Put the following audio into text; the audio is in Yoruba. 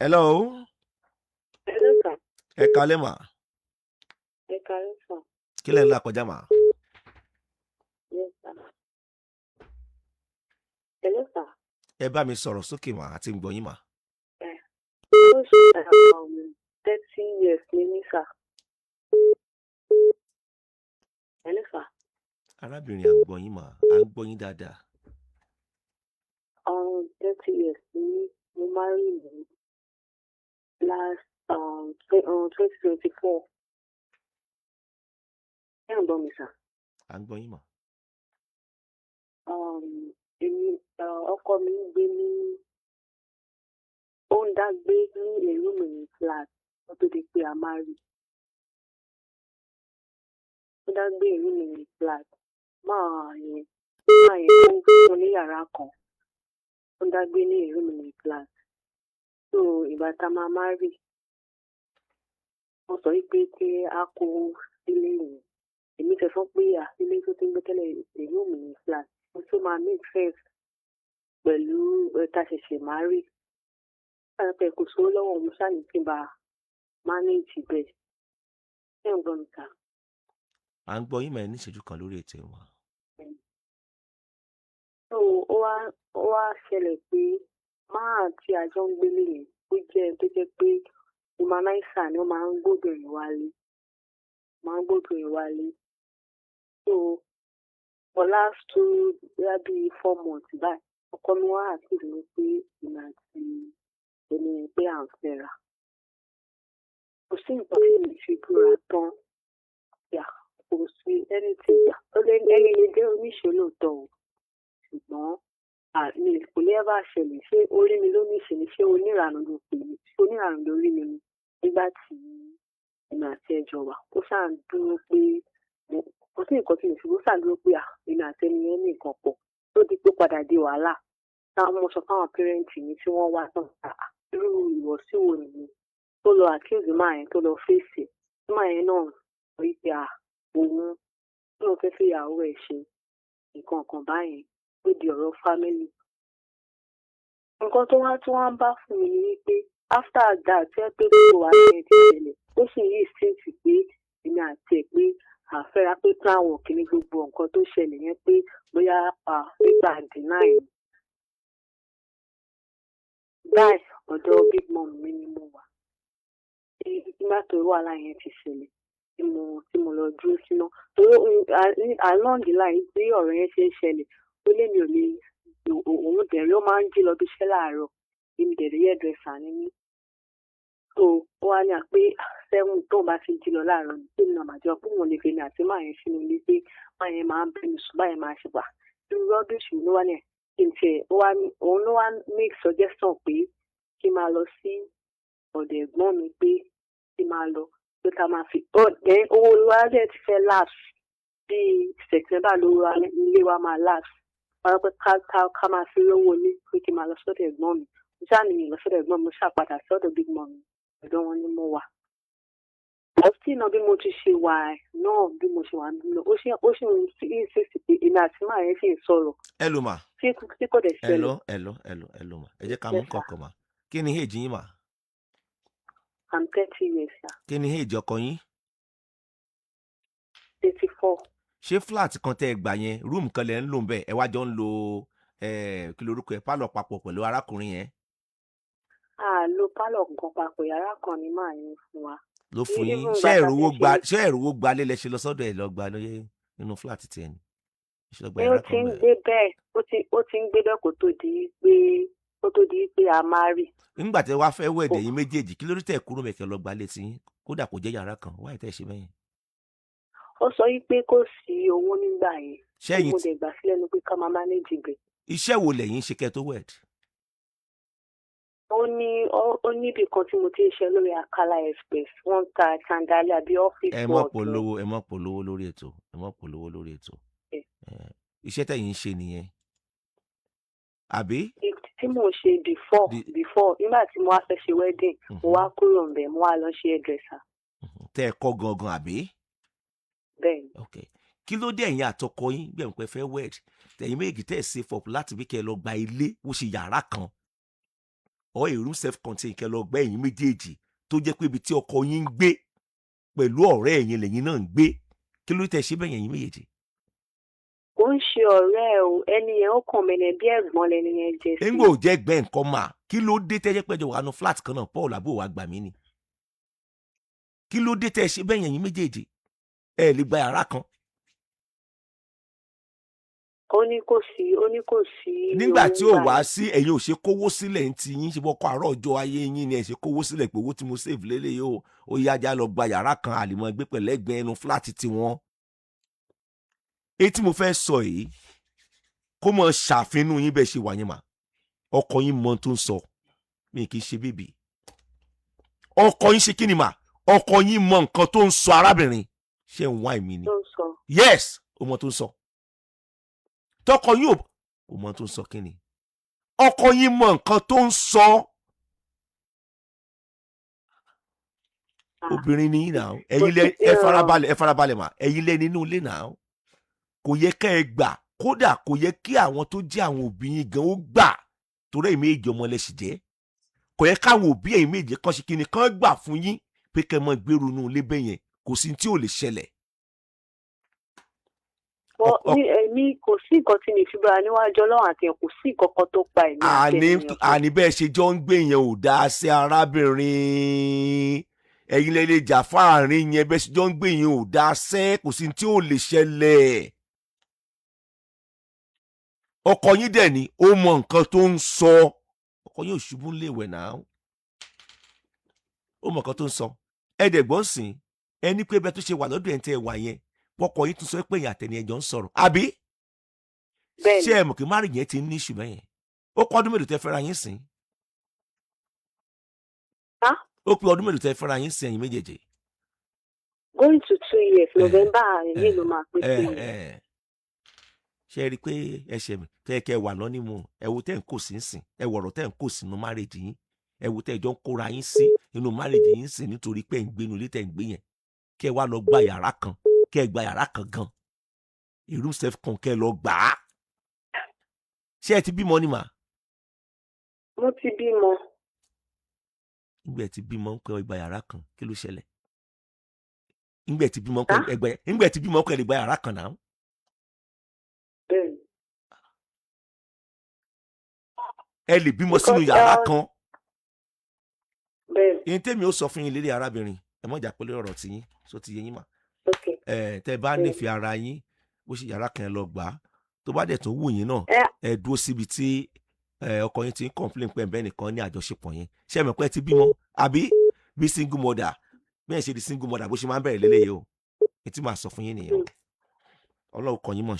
Hello. Hello, sir. Ẹ kalẹ́ mà. Ẹ kalẹ́, sir. Kí lẹ̀ ń là kọjá mà? Yes, sir. Hello, sir. Ẹ bá mi sọ̀rọ̀ sókè mà, àti ń gbọ́ yín mà. Ó ṣe 30 years ní mí, sir. Hello, sir. Arábìnrin, à ń gbọ́ yín mà, à ń gbọ́ yín dáadáa. 30 years ní mí. Mo marry ní last 2024. Ṣé ẹ̀ ń gbọ́ mi, sir? À ń gbọ́ yín mà. Èmi, ọkọ mi ń gbé ní, ó ń dá gbé ní a room in a flat kó tó di pé a marry. Ó dá gbé a room in a flat. Máa yẹn ó fún un ní yàrá kan. Ó ń dá gbé ní a room in a flat. So ìgbà tá a máa marry, wọ́n sọ wípé kí a kó sílé yẹn. Èmi tẹ̀ sọ pé à ilé tó ti ń gbé tẹ́lẹ̀, a room in a flat. Ó tún máa make sense pẹ̀lú tá a ṣẹ̀ṣẹ̀ marry. Ó pé kò sówó lọ́wọ́ òun, ṣáà ní kí n bá manage bẹ́ẹ̀. Ṣé ẹ̀ ń gbọ́ mi, sir? À ń gbọ́ yín mà, ẹ ní ìṣẹ́jú kan lórí ètò ìwọ̀n. So ó wá ṣẹlẹ̀ pé máà tí a jọ ń gbélé yẹn, ó jẹ́ ẹni tó jẹ́ pé womanizer ni. Ó máa ń gbóbìnrin wálé. Máa ń gbóbìnrin wálé. So for last two, bóyá bíi 4 months báyìí, ọkọ mi wá accuse mi pé èmi àti ẹni yẹn pé à ń fẹ́ra. Kò sí nǹkan tí mi fi búra tán. Yà kò sí anything. Ó lé ẹni lè jẹ́ oníṣe lóòótọ́ o. Ṣùgbọ́n mi kò lè ever ṣẹlẹ̀. Ṣé orí mi ló ní ìṣe ni? Ṣé oníranù ló pè mí? Ṣé oníranù lórí mi ni? Nígbà tí èmi àti ẹ jọ wà, ó ṣáà ń dúró pé kò sí nǹkan tí mi fi, ó ṣáà ń dúró pé à èmi àti ẹni yẹn ní nǹkan pọ̀. Tó di pé ó padà di wàhálà. Táwọn mo sọ fáwọn parents mi tí wọ́n wá tán, àà irú ìwọ̀sí wo nìyẹn? Tó lọ accuse man yẹn, tó lọ face ẹ̀. Man yẹn náà sọ wípé à òun lóun fẹ́ fi ìyàwó ẹ̀ ṣe nǹkan kan báyẹn, ó di ọ̀rọ̀ family. Nǹkan tó wá tí wọ́n ń bá fún mi ni wípé after that, tó jẹ́ pé gbogbo wàhálà yẹn ti ṣẹlẹ̀, ó sì ń insist pé èmi àti ẹ̀ pé à ń fẹ́ra, pé plan work ní gbogbo nǹkan tó ṣẹlẹ̀ yẹn, pé bóyá nígbà deny ni. Báyìí, ọ̀dọ̀ big mum mi ni mo wà. Nígbà tó wàhálà yẹn ti ṣẹlẹ̀ tí mo lọ dúró síná. Torí along the line bí ọ̀rọ̀ yẹn ṣe ń ṣẹlẹ̀, ó lé mi ò lè, òun dẹ̀ rí, ó máa ń jí lọ bí iṣẹ́ láàárọ̀. Èmi dẹ̀ rí, hairdresser ni mí. So ó wá ní à pé 7 tóun bá ti jí lọ láàárọ̀ ni pé èmi náà máa jọ pé òun ò lè fi èmi àti man yẹn sínú ilé, pé man yẹn máa ń bẹ́ mi sùn báyẹn máa ṣe wà. Irú rubbish wo ló wá ní ẹ̀ kí n tiẹ̀, ó wá ní òun ló wá make suggestion pé kí n máa lọ sí ọ̀dọ̀ ẹ̀gbọ́n mi, pé kí n máa lọ, pé ká máa fi ó then owó wa dẹ̀ ti fẹ́ lapse, bí September ló wá ilé wa máa lapse. Wọ́n pé ká máa fi rówó ilé, pé kí n máa lọ sọ́dọ̀ ẹ̀gbọ́n mi. Mo ṣáà ní mi lọ sọ́dọ̀ ẹ̀gbọ́n mi, mo ṣáà padà sọ́dọ̀ big mum mi. Ọ̀dọ̀ wọn ni mo wà. But still náà, bí mo ti ṣe wà náà, bí mo ṣe wà nínú, ó ṣe ń insist pé èmi àti man yẹn ṣì ń sọ̀rọ̀. Hello mà. Tí kò dẹ̀ ṣẹlẹ̀. Hello, hello, hello, hello mà. Ẹ jẹ́ ká mú Yes, sir. kọ̀ọ̀kan mà. Kí ni age yín mà? I'm 30 years, sir. Kí ni age ọkọ yín? 34. Ṣé flat kan tẹ́ ẹ gbà yẹn, room kan lẹ ń lò ń bẹ̀, ẹ wá jọ ń lo kí lorúkọ ẹ, pálọ̀ papọ̀ pẹ̀lú arákùnrin yẹn? A lo pálọ̀ kan papọ̀, yàrá kan ni man yẹn fún wa. Ló fún yín. Even Ṣé ìgbà tá a ẹ̀rọwó fẹ́ gba ṣe ṣé ẹ̀rọwó gba lé lẹ ṣe lọ sọ́dọ̀ ẹ̀ lọ gba lóye nínú flat tiẹ̀ ni? Ṣe lọ gba Pé ó yàrá ti kan ń bẹ́ẹ̀? gbé bẹ́ẹ̀, ó ti ń gbé bẹ́ẹ̀ kó tó di pé a marry. Nígbà tí wàá fẹ́ wed ẹ̀yin méjèèjì, kí ló dé tẹ̀ kúrò mẹ́kẹ́ lọ gba létí yín, kódà kò jẹ́ yàrá kan? Wáyé tẹ̀ ṣe bẹ́yẹn? Ó sọ yí pé kò sí owó nígbà yẹn. Ṣẹ́yìn Mo dẹ̀ gbà sílẹ̀ nu pé ká máa manage ibẹ̀. Iṣẹ́ wo lẹ̀yin ṣe kẹ́ tó wed? Ó níbì kan tí mo ti ń ṣe lórí Akala Express, wọ́n ń ta chandelier bí ọ́fíìsì Ẹ mọ̀ work ni. polówó, ẹ mọ̀ polówó lórí ètò, ẹ mọ̀ polówó lórí ètò. Iṣẹ́ tẹ̀yin ń ṣe nìyẹn, àbí? Tí mò ń ṣe before before, nígbà tí mo wá fẹ́ ṣe wedding, mo wá kúrò ńbẹ̀, mo wá lọ ṣe hairdresser. Tẹ́ ẹ kọ́ gangan, àbí? Bẹ́ẹ̀ ni. Ok, kí ló dé ẹ̀yin àtọkọ yín gbẹ̀mí pé fẹ́ wed, tẹ̀yin méjì tẹ́ ẹ̀ save up láti bí kẹ́ ẹ lọ gba ilé, wó ṣe yàrá kan? Or a room self contained, kẹ́ lọ gbá ẹ̀yin méjèèjì, tó jẹ́ pé ibi tí ọkọ yín ń gbé pẹ̀lú ọ̀rẹ́ ẹ̀yin lẹ́yìn náà ń gbé. Kí ló tẹ̀ ṣe bẹ́ẹ̀ yẹn, ẹ̀yin méjèèjì? Kò ń ṣe ọ̀rẹ́ ẹ o. Ẹni yẹn, ó kàn mẹ́nẹ̀ bí ẹ̀gbọ́n lẹni yẹn jẹ́ sí. Nígbà ò jẹ́ gbẹ́ nǹkan mà, kí ló dé tẹ́jẹ́ pẹ́jọ wà nù flat kan náà? Paul àbúrò wa gbà mí ni. Kí ló dé tẹ́ ṣe bẹ́ẹ̀ yẹn, ẹ̀yin méjèèjì? Ẹ lè gba yàrá kan? Ó ní kò sí, ó ní kò sí. Nígbà owó tí ò ńgbà wá yẹn. sí, ẹ̀yin ò ṣe kówó sílẹ̀ ń ti yín? Ṣe bọ́kọ àárọ̀ ọjọ́ ayé yín ni? Ẹ̀ ṣe kówó sílẹ̀ pé owó tí mo save lélẹ̀ yìí o, ó yá, já lọ gba yàrá kan, àlìmọ́ gbé pẹ̀lẹ́gbẹ́ ẹnu flat tiwọn. Èyí tí mo fẹ́ sọ yìí, kó mọ ṣàfihàn yín bẹ́ẹ̀ ṣe wà yẹn mà. Ọkọ yín mọ tó ń sọ. Mi kì í ṣe bíbí ọkọ yín. Ṣe kí ni mà? Ọkọ yín mọ nǹkan tó ń sọ. Arábìnrin, ṣé ń wá ìmí ni? Tó ń sọ. Yes, ó mọ tó ń sọ. Tọkọ yín ò mọ tó ń sọ. Kí ni? Ọkọ yín mọ nǹkan tó ń sọ. Ah. Obìnrin ni yín náà. Ẹ̀yin lẹ ẹ farabalẹ̀, ẹ farabalẹ̀ mà. Ẹ̀yin lẹ nínú ilé náà. Kò yẹ kẹ́ ẹ gbà. Kódà kò yẹ kí àwọn tó jẹ́ àwọn òbí yín gan ó gbà, torí ẹ̀yin méjì ọmọ lẹ́sìn jẹ́. Kò yẹ káwọn òbí ẹ̀yin méjì kan ṣe kíni kan gbà fún yín pé kẹ́ ẹ mọ gbèrú inú ilé bẹ́ẹ̀ yẹn. Kò sí tí ò lè ṣẹlẹ̀. Wọ́n ní èmi, kò sí nǹkan tí mi fi bára níwájú Ọlọ́run àti ẹ̀. Kò sí nǹkan kan tó pa èmi àti Àní ènìyàn pọ̀. Àní bẹ́ẹ̀ ṣe jọ ń gbé yẹn ò dáa sí. Arábìnrin, ẹ̀yin lẹ lè jà fáàrin yẹn. Bẹ́ẹ̀ ṣe jọ ń gbé yẹn ò dáa sẹ́. Kò sí tí ò lè ṣẹlẹ̀. Ọkọ yín dẹ̀ ni ó mọ nǹkan tó ń sọ. Ọkọ yín ò ṣubú ń léwẹ̀ náà. Ó mọ nǹkan tó ń sọ. Ẹ dẹ̀ gbọ́n sìn ẹni pé bẹ́ẹ̀ tó ṣe wà lọ́dọ̀ ẹ̀ ń tẹ́ ẹ wà yẹn, pọkọ yín tún sọ pé èèyàn àtẹni ẹjọ́ ń sọ̀rọ̀, àbí? Bẹ́ẹ̀ni. Ṣé ẹ mọ̀ kí márùn yẹn ti ní ìṣù bẹ́yẹn? Ó kọ́ ọdún mélòó tẹ́ fẹ́ra yín sìn? Á? Ó pé ọdún mélòó tẹ́ fẹ́ra yín sìn, ẹ̀yin méjèèjì? Going to 2 years. November yìí ló máa pé ẹ 2 years. Ẹ ṣe rí i pé ẹsẹ̀ mi tẹ́ kẹ́ wà lọ́nìmù. Ẹ wo tẹ́ ń kó sí ń sìn, ẹ wọ̀rọ̀ tẹ́ ń kó sínú marriage yín, ẹ wo tẹ́ ẹ jọ ń kóra yín sí inú marriage yín sìn, nítorí pé ẹ̀ ń gbénu ilé tẹ́ ń gbé yẹn. Kẹ́ ẹ wá lọ gba yàrá kan, kẹ́ ẹ gba yàrá kan gan, a room self con, kẹ́ ẹ lọ gbà á. Ṣé ẹ ti bímọ ni mà? Mo ti bímọ. Nígbà ẹ ti bímọ ń pẹ́ ẹ gba yàrá kan, kí ló ṣẹlẹ̀? Nígbà ẹ ti bímọ ń pẹ́ Ah? ẹ gba, nígbà ẹ ti bímọ ń pẹ́ ẹ lè gba yàrá kan náà. Bẹ́ẹ̀ni. Ẹ lè bímọ sínú Because, yàrá kan. Bẹ́ẹ̀ni. Ìyẹn tèmi ó sọ fún yín lédè, arábìnrin, ẹ mọ̀ jà pẹ̀lú ọ̀rọ̀ tiyín só ti yé yín mà. Ok. Ẹ tẹ bá nífẹ̀ẹ́ ara yín, bó ṣe yàrá kan ẹ lọ gbà á. Tó bá dẹ̀ tún wù yín náà, ẹ dúró síbi tí ọkọ yín ti ń complain pé ẹ̀ bẹ́ẹ̀ nìkan ní àjọṣepọ̀ yẹn. Ṣé ẹ mọ̀ pé ẹ ti bímọ, àbí? Bí single mother bí ẹ ṣe di single mother, bó ṣe máa ń bẹ̀rẹ̀ lélẹ́yìí o. Ètí màá sọ fún yín nìyẹn o. Ọlọ́run kọ́ yín mọ̀.